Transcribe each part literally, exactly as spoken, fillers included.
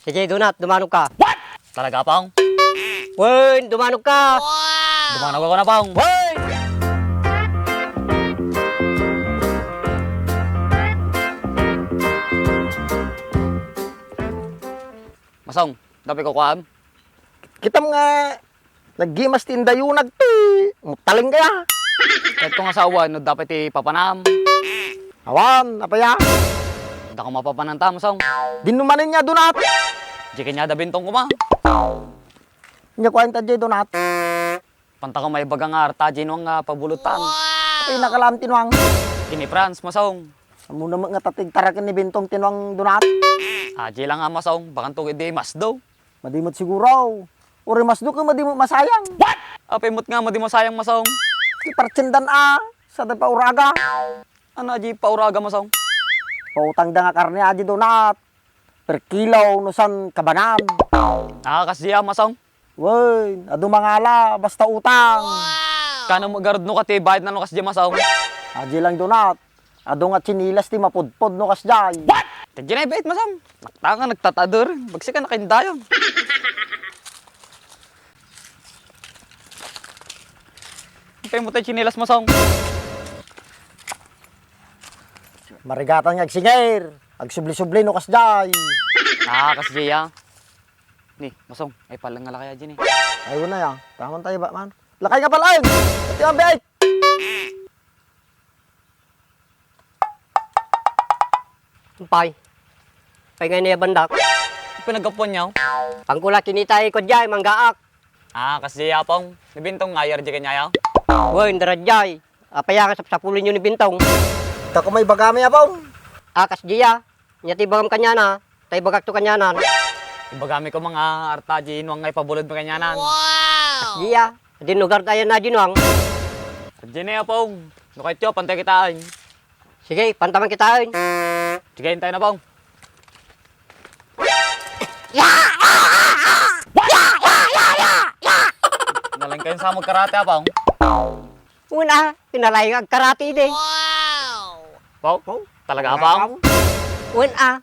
Sige, Donat, dumanog ka. Talaga, Pong? Wen, dumanog ka. Dumanog ako na, Pong. Wen! Masong, dapay ko kuan. Kitam nga naggimas ti indayunag ti mutaleng kaya. Ket kung asawan, no, dapay ti papanam. Awan, apaya? Dako mapapanan ta, Masong. Dinno manen nga Donat. Di kanya da Bintong kuma. Nya kuan ta di Donat. Pantako maibaga nga arta di Nuang nga pabulotan. Ay, nakalam ti Nuang. Kini Franz, Masong. Amo na nga tatig taraken ni Bintong ti Nuang Donat. Aji lang nga Masong, bakan tugid di masdo. Madi met siguro. Uri masdo ken madi met masayang. Apay met nga madi masayang, Masong? Ti partiendan a, sada pauraga. Ano aji pauraga, Masong? Pautangda nga karne aji Donat. Per kilo no san kabanan. Ah, kasdi a, Masong? Wen, adu mangala, basta utang. Kano magarud no kati bayad na no kasdi a, Masong? Aji lang Donat. Adu nga tsinelas ti mapudpod no kasdiay. What? Kadi na ibait, Masong. Nakta nga nagtatader. Bagsi ka nakaindayon. Antay mo tayo tsinelas, Masong. Marigatan nga agsingir. Agsubli-subli no kasdiay. Ah, kasdiay, ah. Ni, Masong, ay palang nga lakay aji ni. Ay, wala ya. Taman tayo ba, man? Lakay nga pala, ay! Pati ang biay! Umpay. Pay ngay na yabandak. Pinagkapuan niya? Pangkula kinita iko diay, manggaak. Ah, kasdi a Pong. Ni Bintong nga ayar di kanya ya? Wen, dara diay. Apay a nga sapsapulin yo ni Bintong? Dako may bagami a Pong. Ah, kasdi a. Nya ti bagam kaniana, ta ibagak to kanianan. Ibagami ko mga arta di Nuang nga ipabulod mo kanianan. Kasdi a. Din lugar tayo na di Nuang. Diay na ya Pong. No kayat yo, pantay kitaen. Sige, pantaman kitaen. Sige, intayo na, Pong. Nalaing kayo sa magkarate, a Pong? Una, pinalaing agkarate idi. Pong? Talaga, a Pong? Una,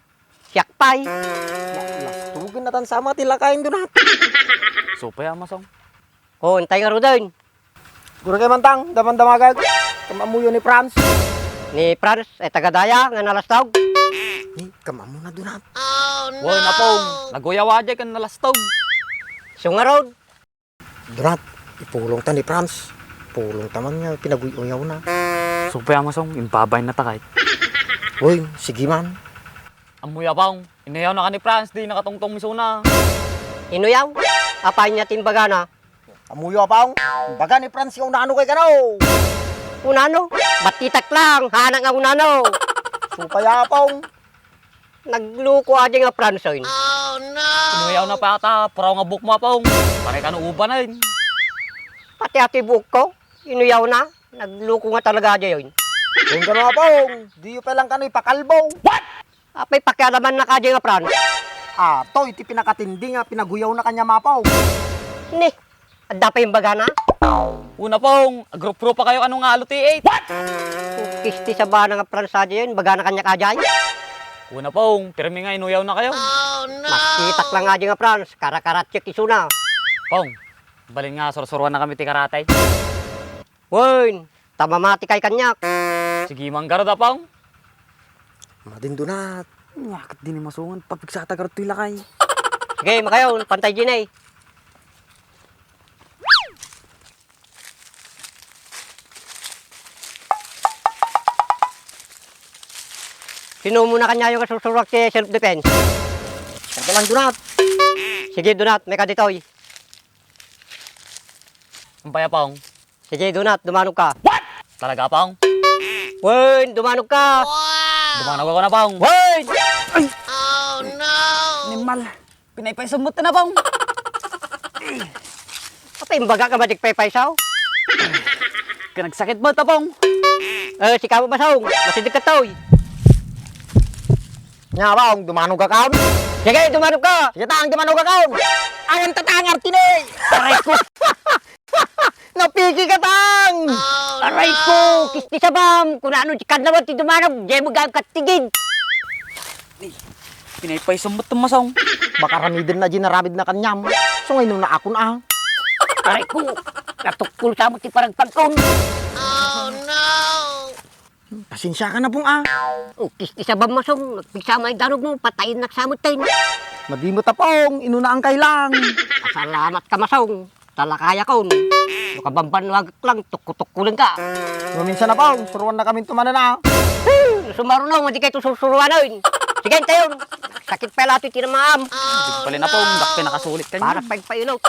siak pay. Lastugin natan sama ti lakayen Donat. Supay a Masong. O, intay ngaruden. Guragay man tang, damandamagag. Kam-ammoyo ni Franz. Ni Franz, ay taga daya nga nalastog. Ni, kam-ammo na Donat. Wen, a Pong, naguyaw a diay ken nalastog. Isu ngarud. Donat, ipulong ta ni Franz. Pulong ta man nga pinaguy-uyaw na. Supay a Masong, imbabay na ta kay. Wen, sige man. Ammoyo a Pong, inuyaw na ka ni Franz, di nakatungtong isuna. Inuyaw? Apay nya ti imbagana? Ammoyo a Pong, imbaga ni Franz nga unano kay kano. Unano? Batitak lang, hanak nga unano. Supay a Pong. Nagluko a diay nga Franz, oy. Inuyaw na pay ta, puraw nga buok mo a Pong. Pare kano ubanen. Pati a ti buok ko, inuyaw na. Nagluko nga talaga a diay, oy. Kung kano a Pong, diyo pay lang kano ipakalbo. Apay pakialamannak a diay nga Franz? Ato iti pinakatindi nga pinaguyaw na kaniam a Pong. Ni, adda pay imbagana? Una Pong, agrup-grupa kayo kano nga alu ti eight. Kisti sabana nga Franz a diay, imbagana kaniak a diay? Una Pong, pirmi nga inuyaw na kayo. Makitak lang a diay nga Franz, karakaratsek isuna. Pong, balin nga sursuruan na kami ti karate. Wen, ta mamati kay kaniak. Sige man garud a Pong. Madin Donat. Nya, ket di ni Masong, papigsata garud toy lakay. Sige, makayon, pantay diay. Sino muna kaniayo nga sursuruak ti self defense? Sige lang, Donat. Sige, Donat, may ka ditoy. Umpay a Pong. Sige, Donat, dumanog ka. What? Talaga, Pong? Wen, dumanog ka. Dumanog ako na, Pong. Wen! Ay! Animal. Pinaypayso met na, Pong. Apay, imbaga ka madigpaypayso? Kanagsakit met, Pong. Eh, sika mo, Masong. Masidig ka, toy. Nya, Pong, dumanog ka kaon? Sige, dumanog ka. Sige, tang, dumanog ka kaon. Awan tatangar, tini. Aray ko. Napiki ka, tang! Aray ko! Kisti sabam! Kunano ti kadlawan ti dumanog, diay mo gayam katigid! Pinaypaysom met, Masong. Baka ramiden na dinaramid na kaniam. So, ngayon na akon, ah. Aray ko, natukkol sa mo ti paragpagkon. Pasensya ka na, Pong, ah. O, kiskis a ba, Masong, nagpigsa may danog mo, patayin nak sa mo, ten. Madi mo ta, Pong, inunaan kay lang. Pasalamat ka, Masong. Talakayakon. No kabambanwagak lang, tukko-tukkulen ka. No, minsan na, Pong, suruan na kami tumanan, ah. Sumaruno, madi kayo susuruanen. Sige, tayon. Sakit pala ito, tinamaam. Di pala na, Pong, dakpe nakasulit ka niya. Para pagpailot.